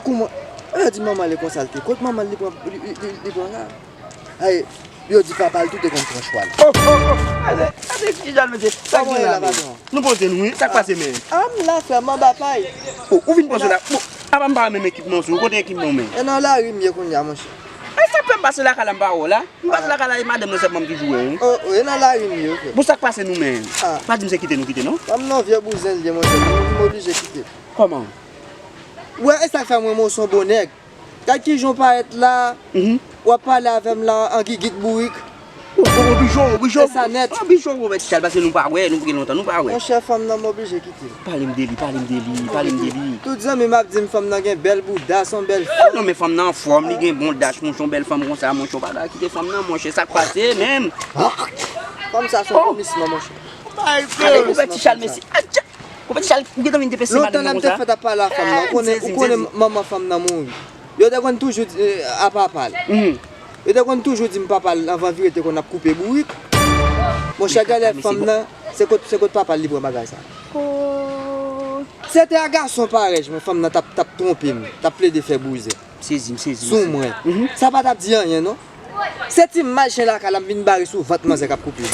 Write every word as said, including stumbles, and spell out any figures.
Kouman? Yo di manman l e konsa l te. Kot manman l li pran, li, li, li, li pran sa? Ay, yo di papa l tou te konn pran chwa l. Oh, oh, oh. Gade, gade ki jan l mete. Sa gen la, patwon? Nou poze nou, wi. Sa k pase, men? A, m la, frè, m anba pay. Oh, ou vin poze la. Bon, apa m pa wè menm ekipman sou ou? Kote ekipman w, men? E nan lari m ye kounye a, monchè. E sa k fè m pase lakay la, m pa wè w la? M pase lakay la, e madanm nan sèlman m ki jwe, wi. Oh, oh, e nan lari m ye, frè. Bon, sa k pase nou, men? A. Pa di m se kite nou kite, non? Fanm nan vye bouzen l ye, monchè. M oblije kite. Kòman? Ou wè, e sa k fè mwen, mwen se yon bon nèg. Gad kijan w parèt la, w ap pale avè m la an gigit bourik. Ou, ou, ou, Bijo, ou, Bijo. E sa nèt. Ou, Bijo, ou, Mèt Chal, paske nou pa wè, nou gen lontan, nou pa wè. Monchè, fanm nan m oblije kite. Pale m de li, pale m de li, pale m de li. Tout zanmi m ap di m fanm nan gen bèl bouda, se yon bèl fanm. Non, men fanm nan anfòm, li gen bon dach, monchè, yon bèl fanm konsa, monchè, w pa ka kite fanm nan, monchè, sa k pase menm? Fanm sa se yon komisman, monchè. Ay, Koupe Ti Chal, mesi. Koupe Ti Chal, ou gentan vin te pese madanm nan konsa? Lontan lè m te fèt ap pale a fanm nan, ou konnen, ou konnen manman fanm nan mouri. Yo te konn toujou di, eh, a papa l. Yo te konn toujou di m papa l anvan vire te konn ap koupe bourik. Monchè, genlè fanm nan, se kot, se kot papa l li pran bagay sa. Se te a gason parèy mwen, fanm nan t ap, t ap twonpe m, t ap plede fè bouzen. M sezi, m sezi, m sezi. Sou mwen. Sa pa t ap di anyen, non. Se ti m mache lakay la, m vin bare sou vant manzè k ap koupe m.